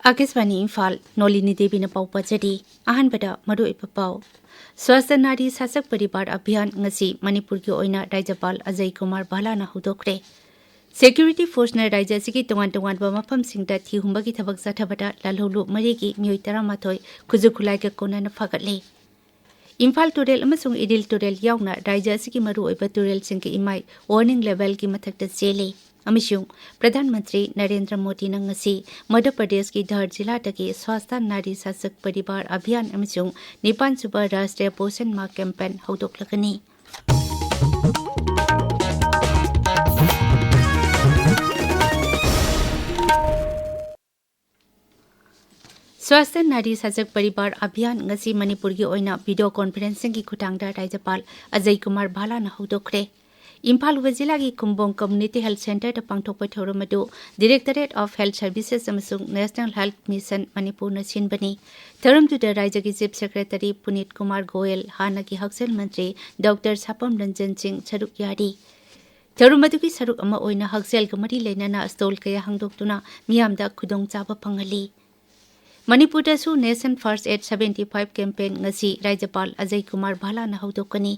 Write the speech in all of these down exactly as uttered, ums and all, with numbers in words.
ꯑꯥꯀꯥꯁꯕꯥꯅꯤ ꯏꯝꯐꯥꯜ, ꯅꯣꯂꯤꯅꯤ ꯗꯦꯕꯤꯅ ꯄꯥꯎ ꯄꯥꯖꯔꯤ꯫ ꯑꯍꯥꯟꯕꯗ ꯃꯔꯨꯑꯣꯏꯕ ꯄꯥꯎ꯫ ꯁ꯭ꯋꯥꯁꯊ ꯅꯥꯔꯤ ꯁꯥꯁꯛ ꯄꯔꯤꯕꯥꯔ ꯑꯚꯤꯌꯥꯟ ꯉꯁꯤ ꯃꯅꯤꯄꯨꯔꯒꯤ ꯑꯣꯏꯅ ꯔꯥꯖ꯭ꯌꯄꯥꯜ ꯑꯖꯌ ꯀꯨꯃꯥꯔ ꯚꯥꯂꯥꯅ ꯍꯧꯗꯣꯛꯈ꯭ꯔꯦ꯫ ꯁꯦꯀ꯭ꯌꯨꯔꯤꯇꯤ ꯐꯣꯔꯁꯅ ꯔꯥꯖ꯭ꯌ ꯑꯁꯤꯒꯤ ꯇꯣꯉꯥꯟ ꯇꯣꯉꯥꯟꯕ ꯃꯐꯝꯁꯤꯡꯗ ꯊꯤ ꯍꯨꯝꯕꯒꯤ ꯊꯕꯛ ꯆꯠꯊꯕꯗ ꯂꯥꯜꯍꯧꯂꯨꯞ ꯃꯔꯤꯒꯤ ꯃꯤꯑꯣꯏ ꯇꯔꯥꯃꯥꯊꯣꯏ ꯈꯨꯠꯁꯨ ꯈꯨꯠꯂꯥꯏꯒ ꯀꯣꯟꯅꯅ ꯐꯥꯒꯠꯂꯦ꯫ ꯏꯝꯐꯥꯜ ꯇꯨꯔꯦꯜ ꯑꯃꯁꯨꯡ ꯏꯔꯤꯜ ꯇꯨꯔꯦꯜ ꯌꯥꯎꯅ ꯔꯥꯖ꯭ꯌ ꯑꯁꯤꯒꯤ ꯃꯔꯨꯑꯣꯏꯕ ꯇꯨꯔꯦꯜꯁꯤꯡꯒꯤ ꯏꯃꯥꯏ warning levelꯒꯤ ꯃꯊꯛꯇ ꯆꯦꯜꯂꯤ꯫ ꯑꯃꯁꯨꯡ ꯄ꯭ꯔꯙꯥꯟ ꯃꯟꯇ꯭ꯔꯤ ꯅꯔꯦꯟꯗ꯭ꯔ ꯃꯣꯗꯤꯅ ꯉꯁꯤ ꯃꯙ꯭ꯌ ꯄ꯭ꯔꯗꯦꯁꯀꯤ ꯙꯔ ꯖꯤꯂꯥꯗꯒꯤ ꯁ꯭ꯋꯥꯁꯊ ꯅꯥꯔꯤ ꯁꯥꯁꯛ ꯄꯔꯤꯕꯥꯔ ꯑꯚꯤꯌꯥꯟ ꯑꯃꯁꯨꯡ ꯅꯤꯄꯥꯟ ꯁꯨꯕ ꯔꯥꯁꯇ꯭ꯔꯤꯌ ꯄꯣꯁꯟ ꯃꯥꯍ ꯀꯦꯝꯄꯦꯟ ꯍꯧꯗꯣꯛꯂꯒꯅꯤ꯫ ꯁ꯭ꯋꯥꯁꯊ ꯅꯥꯔꯤ ꯁꯥꯁꯛ ꯄꯔꯤꯕꯥꯔ ꯑꯚꯤꯌꯥꯟ ꯉꯁꯤ ꯃꯅꯤꯄꯨꯔꯒꯤ ꯑꯣꯏꯅ ꯚꯤꯗꯤꯑꯣ ꯀꯣꯟꯐꯔꯦꯟꯁꯤꯡꯒꯤ ꯈꯨꯠꯊꯥꯡꯗ ꯔꯥꯖ꯭ꯌꯄꯥꯜ ꯑꯖꯌ ꯀꯨꯃꯥꯔ ꯚꯥꯂꯥꯅ ꯍꯧꯗꯣꯛꯈ꯭ꯔꯦ꯫ ꯏꯝꯐꯥꯜ ꯋꯦꯁ ꯖꯤꯂꯥꯒꯤ ꯈꯨꯝꯕꯣꯡ ꯀꯝꯃ꯭ꯌꯨꯅꯤꯇꯤ ꯍꯦꯜꯊ ꯁꯦꯟꯇꯔꯗ ꯄꯥꯡꯊꯣꯛꯄ ꯊꯧꯔꯝ ꯑꯗꯨ Directorate of Health Services ꯑꯃꯁꯨꯡ National Health Mission ꯃꯅꯤꯄꯨꯔꯅ ꯁꯤꯟꯕꯅꯤ꯫ ꯊꯧꯔꯝꯗꯨꯗ ꯔꯥꯖ꯭ꯌꯒꯤ ꯆꯤꯐ ꯁꯦꯀ꯭ꯔꯦꯇꯔꯤ ꯄꯨꯅꯤꯠ ꯀꯨꯃꯥꯔ ꯒꯣꯌꯦꯜ, ꯍꯥꯟꯅꯒꯤ ꯍꯛꯁꯦꯜ ꯃꯟꯇ꯭ꯔꯤ ꯗꯣꯛꯇꯔ ꯁꯥꯄꯝ ꯔꯟꯖꯟ ꯁꯤꯡ ꯁꯔꯨꯛ ꯌꯥꯔꯤ꯫ ꯊꯧꯔꯝ ꯑꯗꯨꯒꯤ ꯁꯔꯨꯛ ꯑꯃ ꯑꯣꯏꯅ ꯍꯛꯁꯦꯜꯒ ꯃꯔꯤ ꯂꯩꯅꯅ stall ꯀꯌꯥ ꯍꯥꯡꯗꯣꯛꯇꯨꯅ ꯃꯤꯌꯥꯝꯗ ꯈꯨꯗꯣꯡꯆꯥꯕ ꯐꯪꯍꯜꯂꯤ꯫ ꯃꯅꯤꯄꯨꯔꯗꯁꯨ Nation First Aid seventy five campaign ꯉꯁꯤ ꯔꯥꯖ꯭ꯌꯄꯥꯜ ꯑꯖꯌ ꯀꯨꯃꯥꯔ ꯚꯥꯂꯥꯅ ꯍꯧꯗꯣꯛꯀꯅꯤ꯫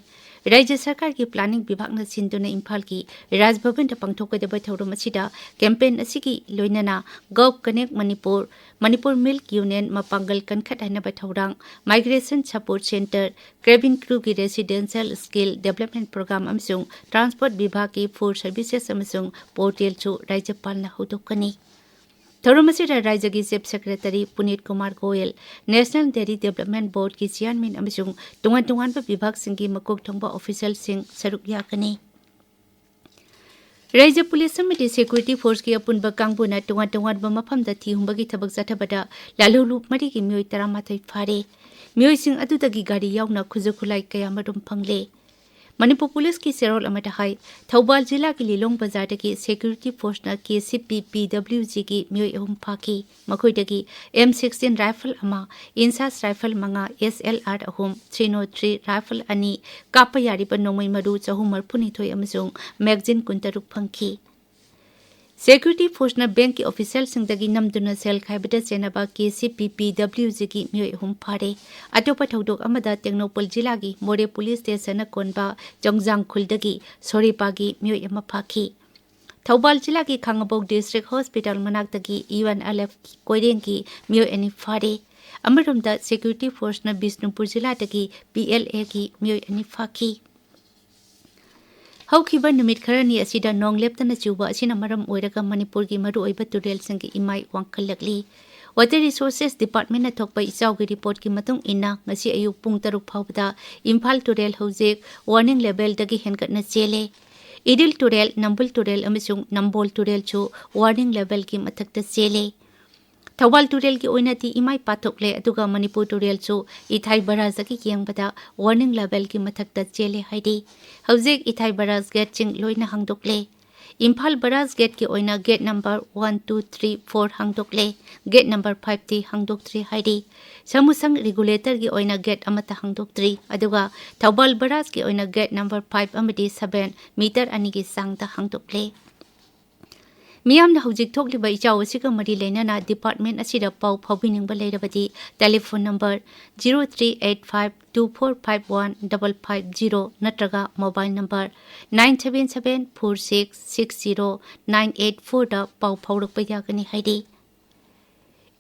ꯔꯥꯖ꯭ꯌ ꯁꯔꯀꯥꯔꯒꯤ ꯄ꯭ꯂꯥꯅꯤꯡ ꯕꯤꯚꯥꯒꯅ ꯁꯤꯟꯗꯨꯅ ꯏꯝꯐꯥꯜꯒꯤ ꯔꯥꯖ ꯚꯕꯟꯗ ꯄꯥꯡꯊꯣꯛꯀꯗꯕ ꯊꯧꯔꯝ ꯑꯁꯤꯗ campaign ꯑꯁꯤꯒꯤ ꯂꯣꯏꯅꯅ Gov Connect Manipur, Manipur milk union ꯃꯄꯥꯡꯒꯜ ꯀꯟꯈꯠꯍꯟꯅꯕ ꯊꯧꯔꯥꯡ, Migration Support Centre, cabin crewꯒꯤ residential skill development program ꯑꯃꯁꯨꯡ transport ꯕꯤꯚꯥꯒꯀꯤ food services ꯑꯃꯁꯨꯡ portalꯁꯨ ꯔꯥꯖ꯭ꯌꯄꯥꯜꯅ ꯍꯧꯗꯣꯛꯀꯅꯤ꯫ ꯊꯧꯔꯝ ꯑꯁꯤꯗ ꯔꯥꯖ꯭ꯌꯒꯤ chief secretary Puneet Kumar Goyal, National Dairy Development Boardꯀꯤ ꯆꯤꯌꯥꯔꯃꯦꯟ ꯑꯃꯁꯨꯡ ꯇꯣꯉꯥꯟ ꯇꯣꯉꯥꯟꯕ ꯕꯤꯚꯥꯒꯁꯤꯡꯒꯤ ꯃꯀꯣꯛ ꯊꯣꯡꯕ ꯑꯣꯐꯤꯁꯤꯌꯦꯜꯁꯤꯡ ꯁꯔꯨꯛ ꯌꯥꯒꯅꯤ꯫ ꯔꯥꯖ꯭ꯌ ꯄꯨꯂꯤꯁ ꯑꯃꯗꯤ ꯁꯦꯀ꯭ꯌꯨꯔꯤꯇꯤ ꯐꯣꯔꯁꯀꯤ ꯑꯄꯨꯟꯕ ꯀꯥꯡꯕꯨꯅ ꯇꯣꯉꯥꯟ ꯇꯣꯉꯥꯟꯕ ꯃꯐꯝꯗ ꯊꯤ ꯍꯨꯝꯕꯒꯤ ꯊꯕꯛ ꯆꯠꯊꯕꯗ ꯂꯥꯜꯍꯧꯂꯨꯞ ꯃꯔꯤꯒꯤ ꯃꯤꯑꯣꯏ ꯇꯔꯥꯃꯥꯊꯣꯏ ꯐꯥꯔꯦ꯫ ꯃꯤꯑꯣꯏꯁꯤꯡ ꯑꯗꯨꯗꯒꯤ ꯒꯥꯔꯤ ꯌꯥꯎꯅ ꯈꯨꯠꯁꯨ ꯈꯨꯠꯂꯥꯏ ꯀꯌꯥꯃꯔꯨꯝ ꯐꯪꯂꯦ꯫ ꯃꯅꯤꯄꯨꯔ ꯄꯨꯂꯤꯁꯀꯤ ꯆꯦꯔꯣꯜ ꯑꯃꯗ ꯍꯥꯏ, ꯊꯧꯕꯥꯜ ꯖꯤꯂꯥꯒꯤ ꯂꯤꯂꯣꯡ ꯕꯖꯥꯔꯗꯒꯤ ꯁꯦꯀ꯭ꯌꯨꯔꯤꯇꯤ ꯐꯣꯔꯁꯅ ꯀꯦ ꯁꯤ ꯄꯤ ꯄꯤ ꯗꯕ꯭ꯂꯤꯎ ꯖꯤꯒꯤ ꯃꯤꯑꯣꯏ ꯑꯍꯨꯝ ꯐꯥꯈꯤ꯫ ꯃꯈꯣꯏꯗꯒꯤ ꯑꯦꯝ ꯁꯤꯛꯁꯇꯤꯟ ꯔꯥꯏꯐꯜ ꯑꯃ, ꯏꯟꯁꯥꯁ ꯔꯥꯏꯐꯜ ꯃꯉꯥ, ꯑꯦꯁ ꯑꯦꯜ ꯑꯥꯔ ꯑꯍꯨꯝ, ꯊ꯭ꯔꯤ ꯅꯣꯠ ꯊ꯭ꯔꯤ ꯔꯥꯏꯐꯜ ꯑꯅꯤ, ꯀꯥꯞꯄ ꯌꯥꯔꯤꯕ ꯅꯣꯡꯃꯩ ꯃꯔꯨ ꯆꯍꯨꯝ ꯃꯔꯤꯐꯨꯅꯤꯊꯣꯏ ꯑꯃꯁꯨꯡ ꯃꯦꯒꯖꯤꯟ ꯀꯨꯟꯇꯔꯨꯛ ꯐꯪꯈꯤ꯫ Security forceꯅ bankꯀꯤ officialꯁꯤꯡꯗꯒꯤ ꯅꯝꯗꯨꯅ ꯁꯦꯜ ꯈꯥꯏꯕꯗ ꯆꯦꯟꯅꯕ KCPPWGꯒꯤ ꯃꯤꯑꯣꯏ ꯑꯍꯨꯝ ꯐꯥꯔꯦ꯫ ꯑꯇꯣꯞꯄ ꯊꯧꯗꯣꯛ ꯑꯃꯗ ꯇꯦꯡꯅꯧꯄꯜ ꯖꯤꯂꯥꯒꯤ ꯃꯣꯔꯦ police stationꯅ ꯀꯣꯟꯕ ꯆꯣꯡꯖꯥꯡ ꯈꯨꯜꯗꯒꯤ ꯁꯣꯔꯤꯄꯥꯒꯤ ꯃꯤꯑꯣꯏ ꯑꯃ ꯐꯥꯈꯤ꯫ ꯊꯧꯕꯥꯜ ꯖꯤꯂꯥꯒꯤ ꯈꯥꯉꯕꯣꯛ district hospital ꯃꯅꯥꯛꯇꯒꯤ UNLF ꯀꯣꯏꯔꯦꯡꯒꯤ ꯃꯤꯑꯣꯏ ꯑꯅꯤ ꯐꯥꯔꯦ꯫ ꯑꯃꯔꯣꯝꯗ security forceꯅ ꯕꯤꯁꯅꯨꯄꯨꯔ ꯖꯤꯂꯥꯗꯒꯤ PLAꯒꯤ ꯃꯤꯑꯣꯏ ꯑꯅꯤ ꯐꯥꯈꯤ꯫ ꯍꯧꯈꯤꯕ ꯅꯨꯃꯤꯠ ꯈꯔꯅꯤ ꯑꯁꯤꯗ ꯅꯣꯡ ꯂꯦꯞꯇꯅ ꯆꯨꯕ ꯑꯁꯤꯅ ꯃꯔꯝ ꯑꯣꯏꯔꯒ ꯃꯅꯤꯄꯨꯔꯒꯤ ꯃꯔꯨꯑꯣꯏꯕ ꯇꯨꯔꯦꯜꯁꯤꯡꯒꯤ ꯏꯃꯥꯏ ꯋꯥꯡꯈꯠꯂꯛꯂꯤ꯫ Water Resources Departmentꯅ ꯊꯣꯛꯄ ꯏꯆꯥꯎꯒꯤ reportꯀꯤ ꯃꯇꯨꯡ ꯏꯟꯅ, ꯉꯁꯤ ꯑꯌꯨꯛ ꯄꯨꯡ ꯇꯔꯨꯛ ꯐꯥꯎꯕꯗ ꯏꯝꯐꯥꯜ ꯇꯨꯔꯦꯜ ꯍꯧꯖꯤꯛ warning levelꯗꯒꯤ ꯍꯦꯟꯒꯠꯅ ꯆꯦꯜꯂꯦ꯫ ꯏꯔꯤꯜ ꯇꯨꯔꯦꯜ, ꯅꯝꯕꯨꯜ ꯇꯨꯔꯦꯜ ꯑꯃꯁꯨꯡ ꯅꯝꯕꯣꯜ ꯇꯨꯔꯦꯜꯁꯨ warning levelꯒꯤ ꯃꯊꯛꯇ ꯆꯦꯜꯂꯦ꯫ ꯊꯧꯕꯥꯜ ꯇꯨꯔꯦꯜꯒꯤ ꯑꯣꯏꯅꯗꯤ ꯏꯃꯥꯏ ꯄꯥꯊꯣꯛꯂꯦ, ꯑꯗꯨꯒ ꯃꯅꯤꯄꯨꯔ ꯇꯨꯔꯦꯜꯁꯨ ꯏꯊꯥꯏ ꯕꯔꯥꯖꯗꯒꯤ ꯌꯦꯡꯕꯗ warning levelꯒꯤ ꯃꯊꯛꯇ ꯆꯦꯜꯂꯦ ꯍꯥꯏꯔꯤ꯫ ꯍꯧꯖꯤꯛ ꯏꯊꯥꯏ ꯕꯔꯥꯖ gateꯁꯤꯡ ꯂꯣꯏꯅ ꯍꯥꯡꯗꯣꯛꯂꯦ꯫ ꯏꯝꯐꯥꯜ ꯕꯔꯥꯖ gateꯀꯤ ꯑꯣꯏꯅ gate number one, two, three, four ꯍꯥꯡꯗꯣꯛꯂꯦ꯫ Gate number fiveꯇꯤ ꯍꯥꯡꯗꯣꯛꯇ꯭ꯔꯤ ꯍꯥꯏꯔꯤ꯫ ꯁꯃꯨꯁꯪ regulatorꯒꯤ ꯑꯣꯏꯅ gate ꯑꯃꯠꯇ ꯍꯥꯡꯗꯣꯛꯇ꯭ꯔꯤ꯫ ꯑꯗꯨꯒ ꯊꯧꯕꯥꯜ ꯕꯔꯥꯖꯀꯤ ꯑꯣꯏꯅ gate number five ꯑꯃꯗꯤ seven meter ꯑꯅꯤꯒꯤ ꯆꯥꯡꯗ ꯍꯥꯡꯗꯣꯛꯂꯦ꯫ ꯃꯤꯌꯥꯝꯅ ꯍꯧꯖꯤꯛ ꯊꯣꯛꯂꯤꯕ ꯏꯆꯥꯎ ꯑꯁꯤꯒ ꯃꯔꯤ ꯂꯩꯅꯅ department ꯑꯁꯤꯗ ꯄꯥꯎ ꯐꯥꯎꯕꯤꯅꯤꯡꯕ ꯂꯩꯔꯕꯗꯤ telephone number zero three eight five two four five one double five zero ꯅꯠꯇ꯭ꯔꯒ mobile number nine seven seven four six six zero nine eight fourꯗ ꯄꯥꯎ ꯐꯥꯎꯔꯛꯄ ꯌꯥꯒꯅꯤ ꯍꯥꯏꯔꯤ꯫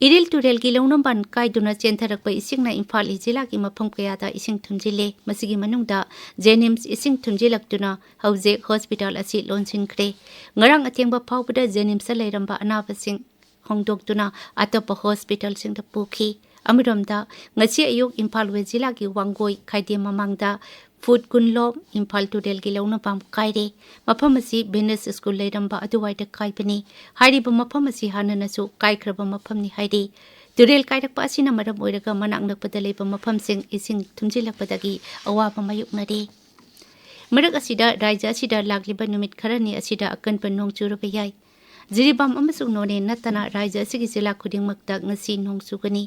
ꯏꯔꯤꯜ ꯇꯨꯔꯦꯜꯒꯤ ꯂꯧꯅꯝꯕꯥꯟ ꯀꯥꯏꯗꯨꯅ ꯆꯦꯟꯊꯔꯛꯄ ꯏꯁꯤꯡꯅ ꯏꯝꯐꯥꯜ ꯏꯁ ꯖꯤꯂꯥꯒꯤ ꯃꯐꯝ ꯀꯌꯥꯗ ꯏꯁꯤꯡ ꯊꯨꯝꯖꯤꯜꯂꯦ꯫ ꯃꯁꯤꯒꯤ ꯃꯅꯨꯡꯗ JNIMS ꯏꯁꯤꯡ ꯊꯨꯝꯖꯤꯜꯂꯛꯇꯨꯅ ꯍꯧꯖꯤꯛ hospital ꯑꯁꯤ ꯂꯣꯟꯁꯤꯟꯈ꯭ꯔꯦ꯫ ꯉꯔꯥꯡ ꯑꯊꯦꯡꯕ ꯐꯥꯎꯕꯗ JNIMSꯇ ꯂꯩꯔꯝꯕ ꯑꯅꯥꯕꯁꯤꯡ ꯍꯣꯡꯗꯣꯛꯇꯨꯅ ꯑꯇꯣꯞꯄ hospitalꯁꯤꯡꯗ ꯄꯨꯈꯤ꯫ ꯑꯃꯔꯣꯝꯗ, ꯉꯁꯤ ꯑꯌꯨꯛ ꯏꯝꯐꯥꯜ ꯋꯦꯁ ꯖꯤꯂꯥꯒꯤ ꯋꯥꯡꯒꯣꯏ ꯈꯥꯏꯗꯦꯝ ꯃꯃꯥꯡꯗ ꯐꯨꯠ ꯀꯨꯟ ꯂꯣꯝ ꯏꯝꯐꯥꯜ ꯇꯨꯔꯦꯜꯒꯤ ꯂꯧꯅꯐꯝ ꯀꯥꯏꯔꯦ꯫ ꯃꯐꯝ ꯑꯁꯤ Venus School ꯂꯩꯔꯝꯕ ꯑꯗꯨꯋꯥꯏꯗ ꯀꯥꯏꯕꯅꯤ꯫ ꯍꯥꯏꯔꯤꯕ ꯃꯐꯝ ꯑꯁꯤ ꯍꯥꯟꯅꯅꯁꯨ ꯀꯥꯏꯈ꯭ꯔꯕ ꯃꯐꯝꯅꯤ ꯍꯥꯏꯔꯤ꯫ ꯇꯨꯔꯦꯜ ꯀꯥꯏꯔꯛꯄ ꯑꯁꯤꯅ ꯃꯔꯝ ꯑꯣꯏꯔꯒ ꯃꯅꯥꯛ ꯅꯛꯄꯗ ꯂꯩꯕ ꯃꯐꯝꯁꯤꯡ ꯏꯁꯤꯡ ꯊꯨꯝꯖꯤꯜꯂꯛꯄꯗꯒꯤ ꯑꯋꯥꯕ ꯃꯥꯌꯣꯛꯅꯔꯤ꯫ ꯃꯔꯛ ꯑꯁꯤꯗ, ꯔꯥꯖ꯭ꯌ ꯑꯁꯤꯗ ꯂꯥꯛꯂꯤꯕ ꯅꯨꯃꯤꯠ ꯈꯔꯅꯤ ꯑꯁꯤꯗ ꯑꯀꯟꯕ ꯅꯣꯡ ꯆꯨꯔꯕ ꯌꯥꯏ꯫ ꯖꯤꯔꯤꯕꯥꯝ ꯑꯃꯁꯨꯡ ꯅꯣꯅꯦ ꯅꯠꯇꯅ ꯔꯥꯖ꯭ꯌ ꯑꯁꯤꯒꯤ ꯖꯤꯂꯥ ꯈꯨꯗꯤꯡꯃꯛꯇ ꯉꯁꯤ ꯅꯣꯡ ꯆꯨꯒꯅꯤ꯫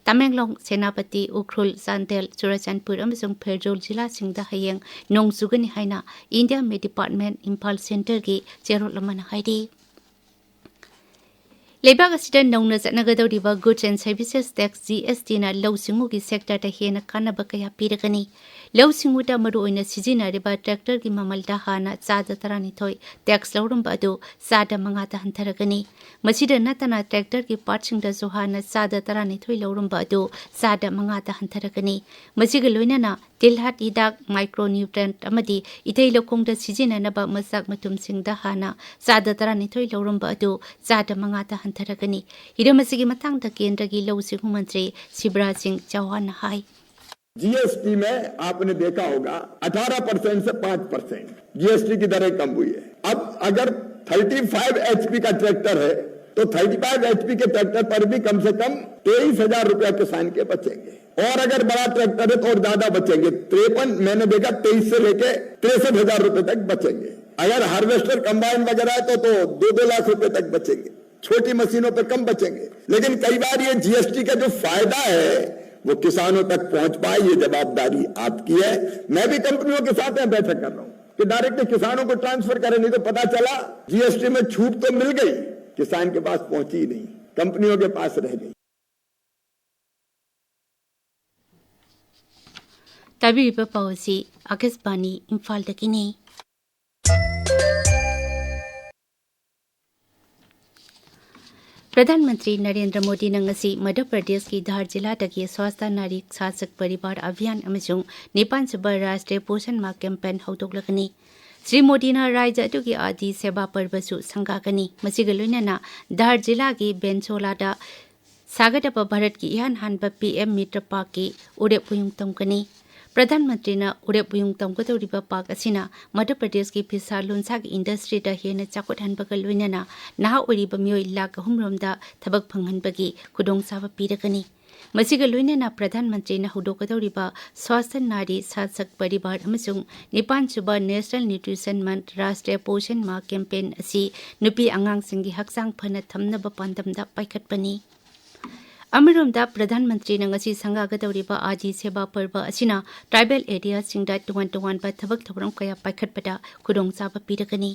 ꯇꯃꯦꯡꯂꯣꯡ, ꯁꯦꯅꯥꯄꯇꯤ, ꯎꯈ꯭ꯔꯨꯜ, ꯆꯥꯟꯗꯦꯜ, ꯆꯨꯔꯆꯥꯟꯄꯨꯔ ꯑꯃꯁꯨꯡ ꯐꯦꯔꯖꯧꯜ ꯖꯤꯂꯥꯁꯤꯡꯗ ꯍꯌꯦꯡ ꯅꯣꯡ ꯆꯨꯒꯅꯤ ꯍꯥꯏꯅ India Met Department ꯏꯝꯐꯥꯜ centreꯒꯤ ꯆꯦꯔꯣꯜ ꯑꯃꯅ ꯍꯥꯏꯔꯤ꯫ ꯂꯩꯕꯥꯛ ꯑꯁꯤꯗ ꯅꯧꯅ ꯆꯠꯅꯒꯗꯧꯔꯤꯕ Goods and Services Tax, G S ꯇꯤꯅ ꯂꯧꯎ ꯁꯤꯡꯎꯒꯤ ꯁꯦꯛꯇꯔꯗ ꯍꯦꯟꯅ ꯀꯥꯟꯅꯕ ꯀꯌꯥ ꯄꯤꯔꯒꯅꯤ꯫ ꯂꯧꯎ ꯁꯤꯡꯎꯗ ꯃꯔꯨꯑꯣꯏꯅ ꯁꯤꯖꯤꯟꯅꯔꯤꯕ ꯇ꯭ꯔꯦꯛꯇꯔꯒꯤ ꯃꯃꯜꯗ ꯍꯥꯟꯅ ꯆꯥꯗ ꯇꯔꯥꯅꯤꯊꯣꯏ ꯇꯦꯛꯁ ꯂꯧꯔꯝꯕ ꯑꯗꯨ ꯆꯥꯗ ꯃꯉꯥꯗ ꯍꯟꯊꯔꯒꯅꯤ꯫ ꯃꯁꯤꯗ ꯅꯠꯇꯅ ꯇ꯭ꯔꯦꯛꯇꯔꯒꯤ ꯄꯥꯔꯠꯁꯤꯡꯗꯁꯨ ꯍꯥꯟꯅ ꯆꯥꯗ ꯇꯔꯥꯅꯤꯊꯣꯏ ꯂꯧꯔꯝꯕ ꯑꯗꯨ ꯆꯥꯗ ꯃꯉꯥꯗ ꯍꯟꯊꯔꯒꯅꯤ꯫ ꯃꯁꯤꯒ ꯂꯣꯏꯅꯅ ꯇꯤꯜꯍꯥꯠ ꯍꯤꯗꯥꯛ, ꯃꯥꯏꯀ꯭ꯔꯣꯅ꯭ꯌꯨꯇ꯭ꯔꯦꯟꯠ ꯑꯃꯗꯤ ꯏꯊꯩ ꯂꯧꯈꯣꯡꯗ ꯁꯤꯖꯤꯟꯅꯅꯕ ꯃꯆꯥꯛ ꯃꯊꯨꯝꯁꯤꯡꯗ ꯍꯥꯟꯅ ꯆꯥꯗ ꯇꯔꯥꯅꯤꯊꯣꯏ ꯂꯧꯔꯝꯕ ꯑꯗꯨ ꯆꯥꯗ ꯃꯉꯥꯗ ꯍꯟꯊꯔꯒꯅꯤ꯫ ꯍꯤꯔꯝ ꯑꯁꯤꯒꯤ ꯃꯇꯥꯡꯗ ꯀꯦꯟꯗ꯭ꯔꯒꯤ ꯂꯧꯎ ꯁꯤꯡꯎ ꯃꯟꯇ꯭ꯔꯤ ꯁꯤꯕꯔꯥꯖ ꯁꯤꯡ ꯆꯧꯍꯥꯟꯅ ꯍꯥꯏ꯫ जीएसटी में आपने देखा होगा, अठारह परसेंट से पाँच परसेंट जीएसटी की दरें कम हुई है। अब अगर थर्टी फाइव एचपी का ट्रैक्टर है तो थर्टी फाइव एचपी के ट्रैक्टर पर भी कम से कम तेईस हजार रुपया किसान के बचेंगे, और अगर बड़ा ट्रैक्टर है तो और ज्यादा बचेंगे। तिरपन, मैंने देखा, तेईस से लेके तिरसठ हजार रुपए तक बचेंगे। अगर हार्वेस्टर, कंबाइन वगैरह है तो तो दो दो लाख रुपए तक बचेंगे। छोटी मशीनों पे कम बचेंगे, लेकिन कई बार ये जीएसटी का जो फायदा है वो किसानों तक पहुंच पाए, ये जवाबदारी आपकी है। मैं भी कंपनियों के साथ में बैठक कर रहा हूं कि डायरेक्ट किसानों को ट्रांसफर करें, नहीं तो पता चला जीएसटी में छूट तो मिल गई, किसान के पास पहुंची ही नहीं, कंपनियों के पास रह गई। ꯇꯥꯕꯤꯔꯤꯕ ꯄꯥꯎ ꯑꯁꯤ ꯑꯥꯀꯥꯁꯕꯥꯅꯤ ꯏꯝꯐꯥꯜꯗꯒꯤꯅꯤ꯫ ꯄ꯭ꯔꯙꯥꯟ ꯃꯟꯇ꯭ꯔꯤ ꯅꯔꯦꯟꯗ꯭ꯔ ꯃꯣꯗꯤꯅ ꯉꯁꯤ ꯃꯙ꯭ꯌ ꯄ꯭ꯔꯗꯦꯁꯀꯤ ꯙꯥꯔ ꯖꯤꯂꯥꯗꯒꯤ ꯁ꯭ꯋꯥꯁꯊ ꯅꯥꯔꯤ ꯁꯥꯁꯛ ꯄꯔꯤꯕꯥꯔ ꯑꯚꯤꯌꯥꯟ ꯑꯃꯁꯨꯡ ꯅꯤꯄꯥꯟ ꯁꯨꯕ ꯔꯥꯁꯇ꯭ꯔꯤꯌ ꯄꯣꯁꯟ ꯃꯥꯍ ꯀꯦꯝꯄꯦꯟ ꯍꯧꯗꯣꯛꯂꯒꯅꯤ꯫ ꯁ꯭ꯔꯤ ꯃꯣꯗꯤꯅ ꯔꯥꯖ꯭ꯌ ꯑꯗꯨꯒꯤ ꯑꯥꯗꯤ ꯁꯦꯕꯥ ꯄꯔꯕꯁꯨ ꯁꯪꯒꯥꯒꯅꯤ꯫ ꯃꯁꯤꯒ ꯂꯣꯏꯅꯅ ꯙꯥꯔ ꯖꯤꯂꯥꯒꯤ ꯕꯦꯟꯁꯣꯂꯥꯗ ꯁꯥꯒꯗꯕ ꯚꯥꯔꯠꯀꯤ ꯏꯍꯥꯟ ꯍꯥꯟꯕ ꯄꯤ ꯑꯦꯝ ꯃꯤꯇ꯭ꯔ ꯄꯥꯔꯛꯀꯤ ꯎꯔꯦꯞ ꯎꯌꯨꯡ ꯇꯝꯒꯅꯤ꯫ ꯄ꯭ꯔꯙꯥꯟ ꯃꯟꯇ꯭ꯔꯤꯅ ꯎꯔꯦꯞ ꯎꯌꯨꯡ ꯇꯝꯒꯗꯧꯔꯤꯕ ꯄꯥꯔꯛ ꯑꯁꯤꯅ ꯃꯙ꯭ꯌ ꯄ꯭ꯔꯗꯦꯁꯀꯤ ꯐꯤꯁꯥ ꯂꯣꯟꯁꯥꯒꯤ ꯏꯟꯗꯁꯇ꯭ꯔꯤꯗ ꯍꯦꯟꯅ ꯆꯥꯎꯈꯠꯍꯟꯕꯒ ꯂꯣꯏꯅꯅ ꯅꯍꯥ ꯑꯣꯏꯔꯤꯕ ꯃꯤꯑꯣꯏ ꯂꯥꯈ ꯑꯍꯨꯝ ꯔꯣꯝꯗ ꯊꯕꯛ ꯐꯪꯍꯟꯕꯒꯤ ꯈꯨꯗꯣꯡꯆꯥꯕ ꯄꯤꯔꯒꯅꯤ꯫ ꯃꯁꯤꯒ ꯂꯣꯏꯅꯅ ꯄ꯭ꯔꯙꯥꯟ ꯃꯟꯇ꯭ꯔꯤꯅ ꯍꯧꯗꯣꯛꯀꯗꯧꯔꯤꯕ ꯁ꯭ꯋꯥꯁꯊ ꯅꯥꯔꯤ ꯁꯥꯁꯛ ꯄꯔꯤꯕꯥꯔ ꯑꯃꯁꯨꯡ ꯅꯤꯄꯥꯟ ꯁꯨꯕ national nutrition month Rashtriya Poshan Maah campaign ꯑꯁꯤ ꯅꯨꯄꯤ ꯑꯉꯥꯡꯁꯤꯡꯒꯤ ꯍꯛꯆꯥꯡ ꯐꯅ ꯊꯝꯅꯕ ꯄꯥꯟꯗꯝꯗ ꯄꯥꯏꯈꯠꯄꯅꯤ꯫ ꯑꯃꯔꯣꯝꯗ ꯄ꯭ꯔꯙꯥꯟ ꯃꯟꯇ꯭ꯔꯤꯅ ꯉꯁꯤ ꯁꯪꯒꯥꯒꯗꯧꯔꯤꯕ ꯑꯥꯗꯤ ꯁꯦꯕꯥ ꯄꯔꯕ ꯑꯁꯤꯅ ꯇ꯭ꯔꯥꯏꯕꯦꯜ ꯑꯦꯔꯤꯌꯥꯁꯤꯡꯗ ꯇꯣꯉꯥꯟ ꯇꯣꯉꯥꯟꯕ ꯊꯕꯛ ꯊꯧꯔꯝ ꯀꯌꯥ ꯄꯥꯏꯈꯠꯄꯗ ꯈꯨꯗꯣꯡꯆꯥꯕ ꯄꯤꯔꯒꯅꯤ꯫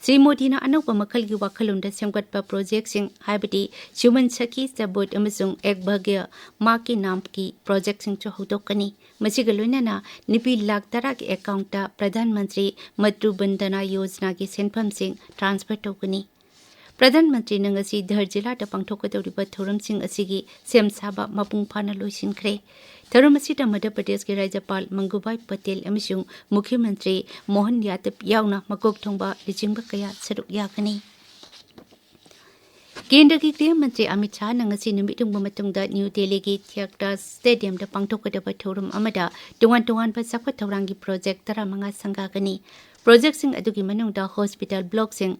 ꯁ꯭ꯔꯤ ꯃꯣꯗꯤꯅ ꯑꯅꯧꯕ ꯃꯈꯜꯒꯤ ꯋꯥꯈꯜꯂꯣꯟꯗ ꯁꯦꯝꯒꯠꯄ ꯄ꯭ꯔꯣꯖꯦꯛꯁꯤꯡ, ꯍꯥꯏꯕꯗꯤ ꯁꯨꯃꯟ ꯁꯈꯤ ꯁꯕꯨꯠ ꯑꯃꯁꯨꯡ ꯑꯦꯛ ꯚꯥꯒ꯭ꯌ ꯃꯥ ꯀꯤ ꯅꯥꯝ ꯀꯤ ꯄ꯭ꯔꯣꯖꯦꯛꯁꯤꯡꯁꯨ ꯍꯧꯗꯣꯛꯀꯅꯤ꯫ ꯃꯁꯤꯒ ꯂꯣꯏꯅꯅ ꯅꯨꯄꯤ ꯂꯥꯈ ꯇꯔꯥꯒꯤ ꯑꯦꯀꯥꯎꯟꯠꯇ ꯄ꯭ꯔꯙꯥꯟ ꯃꯟꯇ꯭ꯔꯤ ꯃꯇ꯭ꯔꯨ ꯕꯟꯗꯅꯥ ꯌꯣꯖꯅꯥꯒꯤ ꯁꯦꯟꯐꯝꯁꯤꯡ ꯇ꯭ꯔꯥꯟꯁꯐꯔ ꯇꯧꯒꯅꯤ꯫ ꯄ꯭ꯔꯙꯥꯟ ꯃꯟꯇ꯭ꯔꯤꯅ ꯉꯁꯤ ꯙꯔ ꯖꯤꯂꯥꯗ ꯄꯥꯡꯊꯣꯛꯀꯗꯧꯔꯤꯕ ꯊꯧꯔꯝꯁꯤꯡ ꯑꯁꯤꯒꯤ ꯁꯦꯝ ꯁꯥꯕ ꯃꯄꯨꯡ ꯐꯥꯅ ꯂꯣꯏꯁꯤꯟꯈ꯭ꯔꯦ꯫ ꯊꯧꯔꯝ ꯑꯁꯤꯗ ꯃꯙ꯭ꯌ ꯄ꯭ꯔꯗꯦꯁꯀꯤ ꯔꯥꯖ꯭ꯌꯄꯥꯜ ꯃꯪꯒꯨꯚꯥꯏ ꯄꯇꯦꯜ ꯑꯃꯁꯨꯡ ꯃꯨꯈ꯭ꯌ ꯃꯟꯇ꯭ꯔꯤ ꯃꯣꯍꯟ ꯌꯥꯗꯕ ꯌꯥꯎꯅ ꯃꯀꯣꯛ ꯊꯣꯡꯕ ꯂꯨꯆꯤꯡꯕ ꯀꯌꯥ ꯁꯔꯨꯛ ꯌꯥꯒꯅꯤ꯫ ꯀꯦꯟꯗ꯭ꯔꯒꯤ ꯒ꯭ꯔꯤꯍ ꯃꯟꯇ꯭ꯔꯤ ꯑꯃꯤꯠ ꯁꯥꯍꯅ ꯉꯁꯤ ꯅꯨꯃꯤꯠ ꯌꯨꯡꯕ ꯃꯇꯨꯡꯗ ꯅ꯭ꯌꯨ ꯗꯦꯜꯂꯤꯒꯤ ꯊꯤꯌꯥꯇꯔ ꯁ꯭ꯇꯦꯗꯤꯌꯝꯗ ꯄꯥꯡꯊꯣꯛꯀꯗꯕ ꯊꯧꯔꯝ ꯑꯃꯗ ꯇꯣꯉꯥꯟ ꯇꯣꯉꯥꯟꯕ ꯆꯥꯎꯈꯠ ꯊꯧꯔꯥꯡꯒꯤ ꯄ꯭ꯔꯣꯖꯦꯛ ꯇꯔꯥꯃꯉꯥ ꯁꯪꯒꯥꯒꯅꯤ꯫ ꯄ꯭ꯔꯣꯖꯦꯛꯁꯤꯡ ꯑꯗꯨꯒꯤ ꯃꯅꯨꯡꯗ ꯍꯣꯁꯄꯤꯇꯥꯜ ꯕ꯭ꯂꯣꯛꯁꯤꯡ,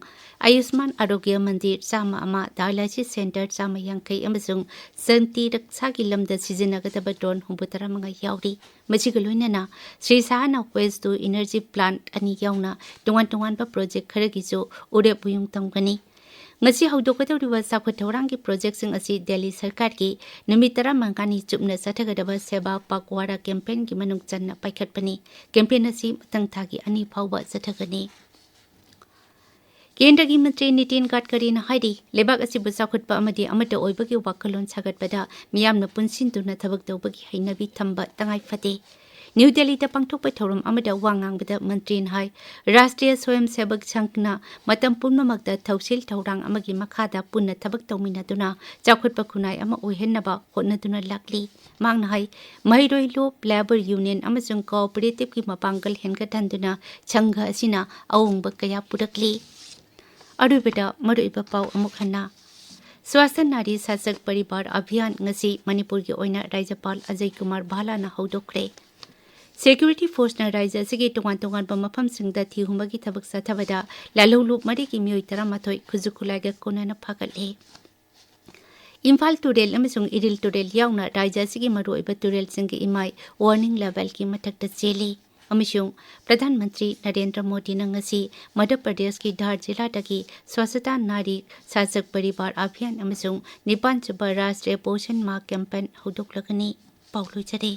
ꯑꯌꯨꯁꯃꯥꯟ ꯑꯥꯔꯣꯒ꯭ꯌ ꯃꯟꯗꯤꯔ ꯆꯥꯝꯃ ꯑꯃ, ꯗꯥꯌꯥꯂꯥꯏꯁꯤꯁ ꯁꯦꯟꯇꯔ ꯆꯥꯝꯃ ꯌꯥꯡꯈꯩ ꯑꯃꯁꯨꯡ ꯁꯥꯟꯇꯤ ꯔꯛꯁꯥꯒꯤ ꯂꯝꯗ ꯁꯤꯖꯤꯟꯅꯒꯗꯕ ꯗ꯭ꯔꯣꯟ ꯍꯨꯝꯐꯨꯇꯔꯥ ꯃꯉꯥ ꯌꯥꯎꯔꯤ꯫ ꯃꯁꯤꯒ ꯂꯣꯏꯅꯅ ꯁ꯭ꯔꯤ ꯁꯥꯍꯅ ꯋꯦꯁ ꯇꯨ ꯏꯅꯔꯖꯤ ꯄ꯭ꯂꯥꯟꯠ ꯑꯅꯤ ꯌꯥꯎꯅ ꯇꯣꯉꯥꯟ ꯇꯣꯉꯥꯟꯕ ꯄ꯭ꯔꯣꯖꯦꯛ ꯈꯔꯒꯤꯁꯨ ꯎꯔꯦꯞ ꯎꯌꯨꯡ ꯇꯝꯒꯅꯤ꯫ ꯉꯁꯤ ꯍꯧꯗꯣꯛꯀꯗꯧꯔꯤꯕ ꯆꯥꯎꯈꯠ ꯊꯧꯔꯥꯡꯒꯤ ꯄ꯭ꯔꯣꯖꯦꯛꯁꯤꯡ ꯑꯁꯤ ꯗꯦꯜꯂꯤ ꯁꯔꯀꯥꯔꯒꯤ ꯅꯨꯃꯤꯠ ꯇꯔꯥꯃꯉꯥꯅꯤ ꯆꯨꯞꯅ ꯆꯠꯊꯒꯗꯕ ꯁꯦꯕꯥ ꯄꯥꯛꯋꯥꯔꯥ ꯀꯦꯝꯄꯦꯟꯒꯤ ꯃꯅꯨꯡ ꯆꯟꯅ ꯄꯥꯏꯈꯠꯄꯅꯤ꯫ ꯀꯦꯝꯄꯦꯟ ꯑꯁꯤ ꯃꯊꯪ ꯊꯥꯒꯤ ꯑꯅꯤ ꯐꯥꯎꯕ ꯆꯠꯊꯒꯅꯤ꯫ ꯀꯦꯟꯗ꯭ꯔꯒꯤ ꯃꯟꯇ꯭ꯔꯤ ꯅꯤꯇꯤꯟ ꯒꯗꯀꯔꯤꯅ ꯍꯥꯏꯔꯤ, ꯂꯩꯕꯥꯛ ꯑꯁꯤꯕꯨ ꯆꯥꯎꯈꯠꯄ ꯑꯃꯗꯤ ꯑꯃꯠꯇ ꯑꯣꯏꯕꯒꯤ ꯋꯥꯈꯜꯂꯣꯟ ꯁꯥꯒꯠꯄꯗ ꯃꯤꯌꯥꯝꯅ ꯄꯨꯟꯁꯤꯟꯗꯨꯅ ꯊꯕꯛ ꯇꯧꯕꯒꯤ ꯍꯩꯅꯕꯤ ꯊꯝꯕ ꯇꯉꯥꯏ ꯐꯗꯦ꯫ ꯅ꯭ꯌꯨ ꯗꯦꯜꯂꯤꯗ ꯄꯥꯡꯊꯣꯛꯄ ꯊꯧꯔꯝ ꯑꯃꯗ ꯋꯥ ꯉꯥꯡꯕꯗ ꯃꯟꯇ꯭ꯔꯤꯅ ꯍꯥꯏ, ꯔꯥꯁꯇ꯭ꯔꯤꯌ ꯁ꯭ꯋꯌꯝ ꯁꯦꯕꯛ ꯁꯪꯘꯅ ꯃꯇꯝ ꯄꯨꯝꯅꯃꯛꯇ ꯊꯧꯁꯤꯜ ꯊꯧꯔꯥꯡ ꯑꯃꯒꯤ ꯃꯈꯥꯗ ꯄꯨꯟꯅ ꯊꯕꯛ ꯇꯧꯃꯤꯟꯅꯗꯨꯅ ꯆꯥꯎꯈꯠꯄ ꯈꯨꯟꯅꯥꯏ ꯑꯃ ꯑꯣꯏꯍꯟꯅꯕ ꯍꯣꯠꯅꯗꯨꯅ ꯂꯥꯛꯂꯤ꯫ ꯃꯍꯥꯛꯅ ꯍꯥꯏ, ꯃꯍꯩꯔꯣꯏ ꯂꯣꯞ, ꯂꯦꯕꯔ ꯌꯨꯅꯤꯌꯟ ꯑꯃꯁꯨꯡ ꯀꯣꯑꯣꯄꯔꯦꯇꯤꯚꯀꯤ ꯃꯄꯥꯡꯒꯜ ꯍꯦꯟꯒꯠꯍꯟꯗꯨꯅ ꯁꯪꯘ ꯑꯁꯤꯅ ꯑꯑꯣꯟꯕ ꯀꯌꯥ ꯄꯨꯔꯛꯂꯤ꯫ ꯑꯔꯣꯏꯕꯗ ꯃꯔꯨꯑꯣꯏꯕ ꯄꯥꯎ ꯑꯃꯨꯛ ꯍꯟꯅ꯫ ꯁ꯭ꯋꯥꯁꯊ ꯅꯥꯔꯤ ꯁꯥꯁꯛ ꯄꯔꯤꯕꯥꯔ ꯑꯚꯤꯌꯥꯟ ꯉꯁꯤ ꯃꯅꯤꯄꯨꯔꯒꯤ ꯑꯣꯏꯅ ꯔꯥꯖ꯭ꯌꯄꯥꯜ ꯑꯖꯌ ꯀꯨꯃꯥꯔ ꯚꯥꯂꯥꯅ ꯍꯧꯗꯣꯛꯈ꯭ꯔꯦ꯫ ꯁꯦꯀ꯭ꯌꯨꯔꯤꯇꯤ ꯐꯣꯔꯁꯅ ꯔꯥꯖ꯭ꯌ ꯑꯁꯤꯒꯤ ꯇꯣꯉꯥꯟ ꯇꯣꯉꯥꯟꯕ ꯃꯐꯝꯁꯤꯡꯗ ꯊꯤꯍꯨꯝꯕꯒꯤ ꯊꯕꯛ ꯆꯠꯊꯕꯗ ꯂꯥꯜꯍꯧꯂꯨꯞ ꯃꯔꯤꯒꯤ ꯃꯤꯑꯣꯏ ꯇꯔꯥꯃꯥꯊꯣꯏ ꯈꯨꯠꯁꯨ ꯈꯨꯠꯂꯥꯏꯒ ꯀꯣꯟꯅꯅ ꯐꯥꯒꯠꯂꯦ꯫ ꯏꯝꯐꯥꯜ ꯇꯨꯔꯦꯜ ꯑꯃꯁꯨꯡ ꯏꯔꯤꯜ ꯇꯨꯔꯦꯜ ꯌꯥꯎꯅ ꯔꯥꯖ꯭ꯌ ꯑꯁꯤꯒꯤ ꯃꯔꯨꯑꯣꯏꯕ ꯇꯨꯔꯦꯜꯁꯤꯡꯒꯤ ꯏꯃꯥꯏ ꯋꯥꯔꯅꯤꯡ ꯂꯦꯚꯦꯜꯒꯤ ꯃꯊꯛꯇ ꯆꯦꯜꯂꯤ꯫ ꯑꯃꯁꯨꯡ ꯄ꯭ꯔꯙꯥꯟ ꯃꯟꯇ꯭ꯔꯤ ꯅꯔꯦꯟꯗ꯭ꯔ ꯃꯣꯗꯤꯅ ꯉꯁꯤ ꯃꯙ꯭ꯌ ꯄ꯭ꯔꯗꯦꯁꯀꯤ ꯙꯥꯔ ꯖꯤꯂꯥꯗꯒꯤ ꯁ꯭ꯋꯥꯁꯊ ꯅꯥꯔꯤ ꯁꯥꯁꯛ ꯄꯔꯤꯕꯥꯔ ꯑꯚꯤꯌꯥꯟ ꯑꯃꯁꯨꯡ ꯅꯤꯄꯥꯟ ꯁꯨꯕ ꯔꯥꯁꯇ꯭ꯔꯤꯌ ꯄꯣꯁꯟ ꯃꯥꯍ ꯀꯦꯝꯄꯦꯟ ꯍꯧꯗꯣꯛꯂꯒꯅꯤ꯫ ꯄꯥꯎ ꯂꯣꯏꯖꯔꯦ꯫